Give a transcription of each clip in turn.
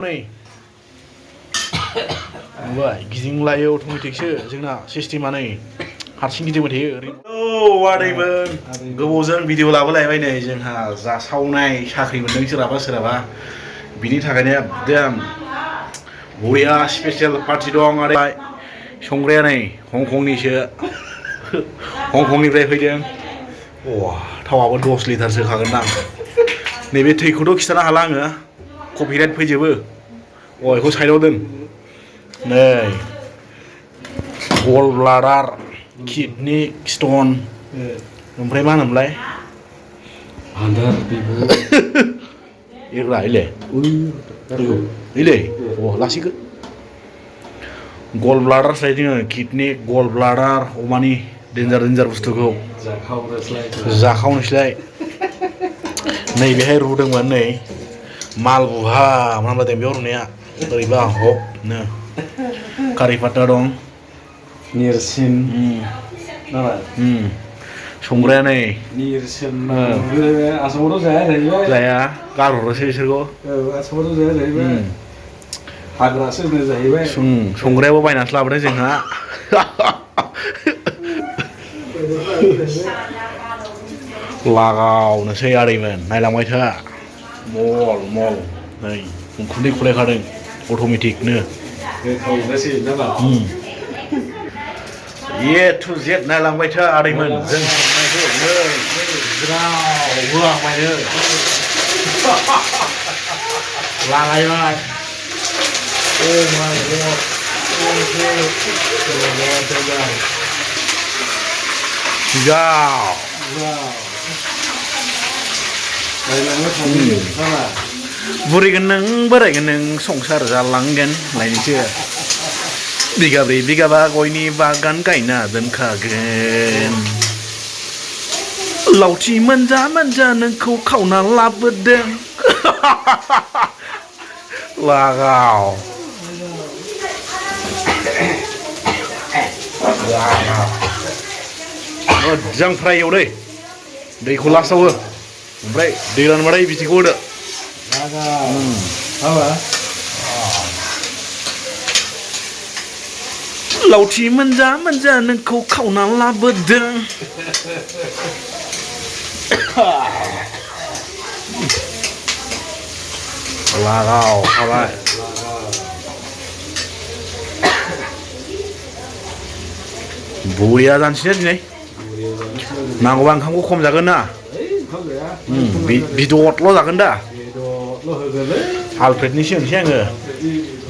Nih, buat gising layo otomatikसो जोंना सिस्टेमा नै हारसिं गिदिंबाय थायो। आदैमोन गोबावजों भिडिअ लाबोलायबाय नै जोंहा जासावनाय साख्रि मोनदों सोरहाबा बिनि थाखायनो एकदम बरिया स्पेशल पार्टि दं आरो संग्राया नै हंकंनिसो हंकंनिफ्राय फैदों। थावाबो 10 लिटारसो खागोनदां। नैबे थैखौथ' खिथानो हाला आङो कपिराइट फैजोबो। बेखौ साइडआव दोन। नै गल ब्लाडार किडनि स्टन ओमफ्राय मा होनोमोनलाय आदार एरला इले लासिगोन गल ब्लाडार साइ जोङो किडनि गल ब्लाडार अमानि डेन्जार बुस्थुखौ जाखावनोसैलाय नैबेहाय रुदोंमोन नै माल बुहा मा होनदों बेयाव रुनाया बोरैबा हबनो कारि पाता दं नेरसिन संग्राया नै नेरसिन आसामावथ' जाया जाहैबाय जाया गारहरोसो बिसोरखौ आसामावथ' जाया जाहैबाय हाग्रासो होनो जाहैबाय संग्रायाबो बायनानैसो लाबोदों जोंहा लागावनोसै आदैमोन नायलांबाय था मल नै उखुन्दै खुलायखादों अट'मेटिकनो ए टु जेड नायलांबाय था आदैमोन जों संनायखौ होलांबायनो लागायबाय बुरैगोन नों बोरायगोन नों संसार जालांगोन लायनोसो बिगाब्रै बिगाबा गयनि बागान गायना दोनखागोन लावथि मोनजा नोंखौ खावना लाबोदों लागाव मोजां फ्राय एवदो दैखौ लास्टाव हो ओमफ्राय दै रानबाथाय बिदिखौ होदो लावथि मोनजा नोंखौ खावना लाबोदों लागाव खाबाय बरिया जानोसै दिनै नांगौबा ओंखामखौ खम जागोन ना बिदतल' जागोन दा हालप्लेटनिसो होनसै आङो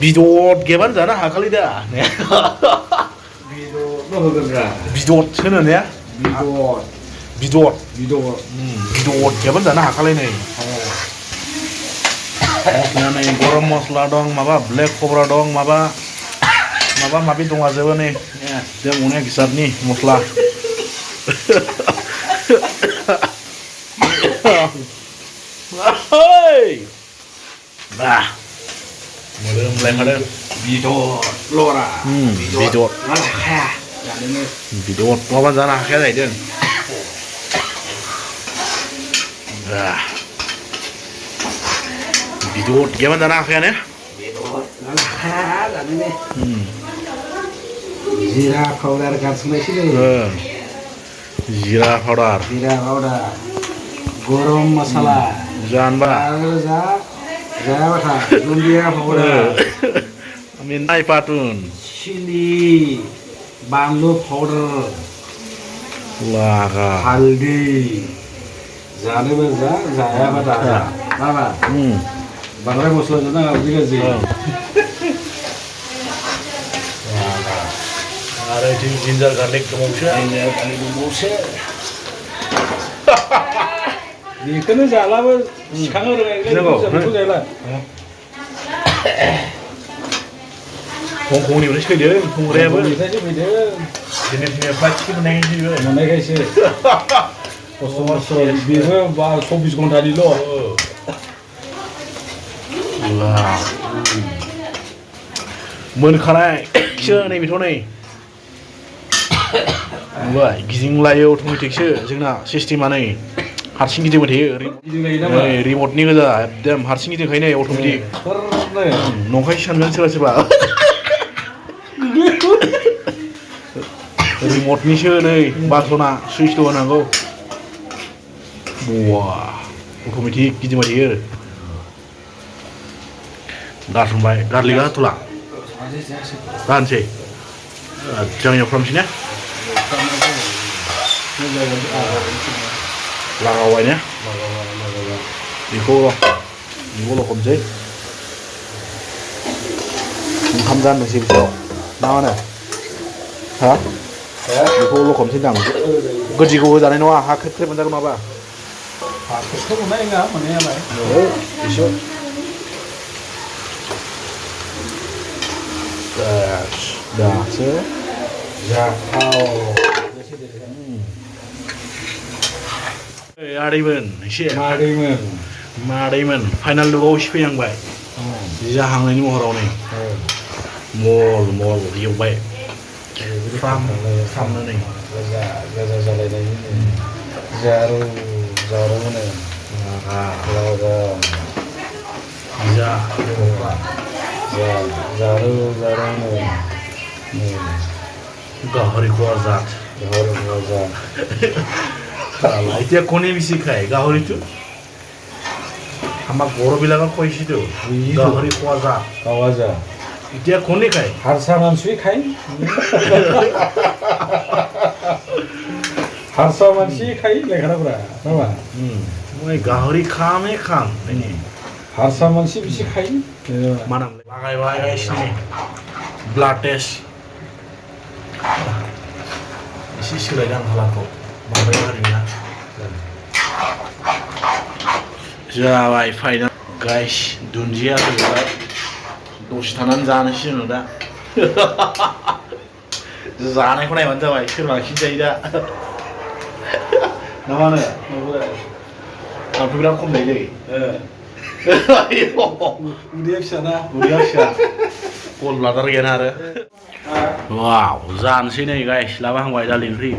बिदत गैयाबानो जानो हाखालै दा बिदत होनो ने बिदत गैयाबानो जानो हाखालै नै नै गरम मस्ला दं माबा ब्लेक कब्रा दं माबा माबि दंजोबो नै जों अनेक जातनि मस्ला मोदोमलायखादों बिदत नङाबा जानो हाखाया जाहैदों बिदत गैयाबानो जानो हाखाया ने जिरा पाउडार गारसोमनायसो जिरा पाउडार गरम मसाला जानबा जायाबाथा दुन्दिया पाउडार नाय पाटुन चिली बानलु पाउडार लागा हालदै जानोबा जायाबा दा बांद्राय मस्ला जानाङा बिदि गाज्रि आरो जिन्जार गार्लिक दंबावसो बेखौनो जालाबो सिखाङो जाला हंकंनिफ्राय फैदों संग्रायाबो फैदों प्लास्टिक मोननायखायसो बेबो 24 घन्टानिल' मोनखानायसो नै बेथ' नै गिदिं लायो अट'मेटिकसो जोंना सिस्टेमा नै हारसिं गिदिंबाय थायो गिदिंलायो नामा? रिमटनि गोजा एकदम हारसिं गिदिंखायो नै अट'मेटिक नंखायसो सानगोन सोरबा सोरबा रिमटनिसो नै बाटना सुइचल' होनांगौ बवा अट'मेटिक गिदिंबाय थायो गारसनबाय गारलिगा हाथ'ला गारनोसै जों एवफ्रामसै ने लागावबाय ने बेखौ लखबनोसै ओंखाम जानोसै बिसोराव ना मा होनो हा बेखौ लखबनोसै दां गोदिखौ होजानाय नङा हा ख्रेब ख्रेब मोनजागोन नङाबा हाखौथ' मोननाय नङा मोननायालाय एसे दासो जाथाव आदैमोन एसे मादैमोन फाइनाल लुकआव एसे फैहांबाय जाहांनायनि महराव नै मल एवबाय फ्रामनो नै गोजा जालायनायनि जारौ होनो जारौ होनो গাহৰি খোৱা জাত এতিয়া কোনে বেছি খায় গাহৰিটো আমাক বড়োবিলাকক কৈছিতো গাহৰি খোৱা জাত गावा जा এতিয়া কোনে খায় हारसा मानसि खाय हारसा मानसि खाय लेखाफोरा नामा মই গাহৰি খামে খাম हारसा मानसि बेसे खाय मा नाम लागायबाय गाइसनि ब्लाड टेस्ट एसे सोलायदों आं हालाखौ बांद्राय गाज्रिना जाबाय फाइनाल गाइस दुन्दिया होबाय दसे थानानै जानोसै जोङो दा जानायखौ नायबानो जाबाय सोर बांसिन जायो दा ना मा होनो आंथ' बिराद खम जायोलै उदैया फिसाना उदैया फिसा गल ब्लादार गैयाना आरो वाव जानोसै नै गाइस लाबोहांबाय दालि ओंख्रि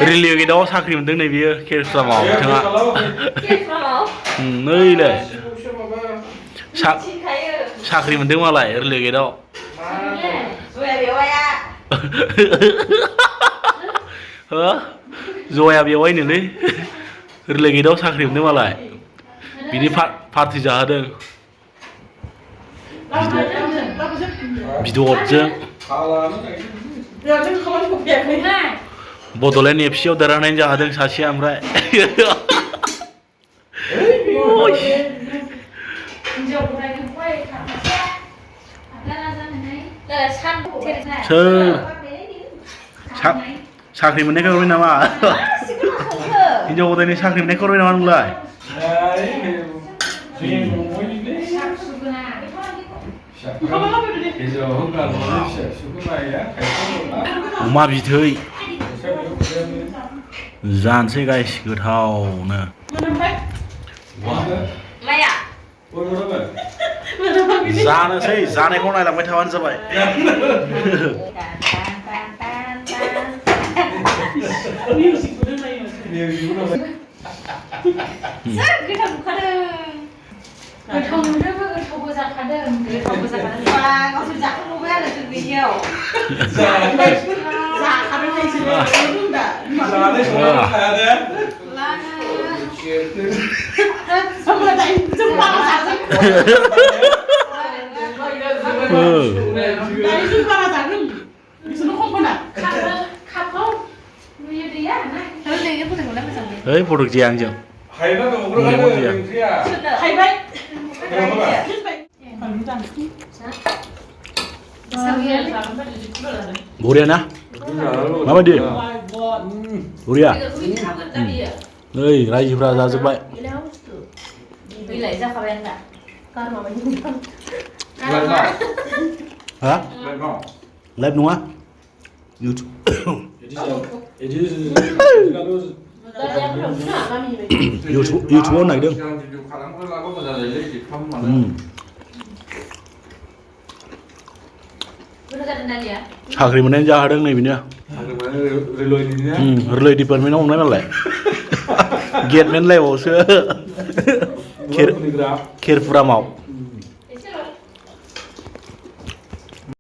रिलिगेटआव साख्रि मोनदों नै बियो केरफ्रामाव बिथाङा नैलाय साख्रि मोनदों मालाय रिलिगेटआव जया बेवाइनोलै रिलिगेटआव साख्रि मोनदों मालाय बिनि पार्टि जाहोदों बिदरजों बड'लेण्ड एफसिआव देरहानायनि जाहोदों सासेया ओमफ्राय सोर साख्रि मोननायखौ हरबाय नामा हिनजाव गोदाननि साख्रि मोननायखौ हरबाय नामा नोंलाय अमा बिथै जानोसै गाइस गोथावनो जानोसै जानायखौ नायलांबाय थाबानो जाबाय गोथावबो जाखादों गावसोर जाखांबाय आरो जों बेनियाव ओइ फटक जाया आंजों बरिया ना माबायदि बरिया नै रायजोफ्रा जाजोब्बाय हा लाइभ नङा इउटुबाव नायदों Menalia. साख्रि मोननायनि जाहोदों नै बेनो हाग्रामाया रेलवेनि ना रेलवे डिपार्टमेन्टाव हमनाय नालाय गेटमेन लाइफआवसो खेरफुरामाव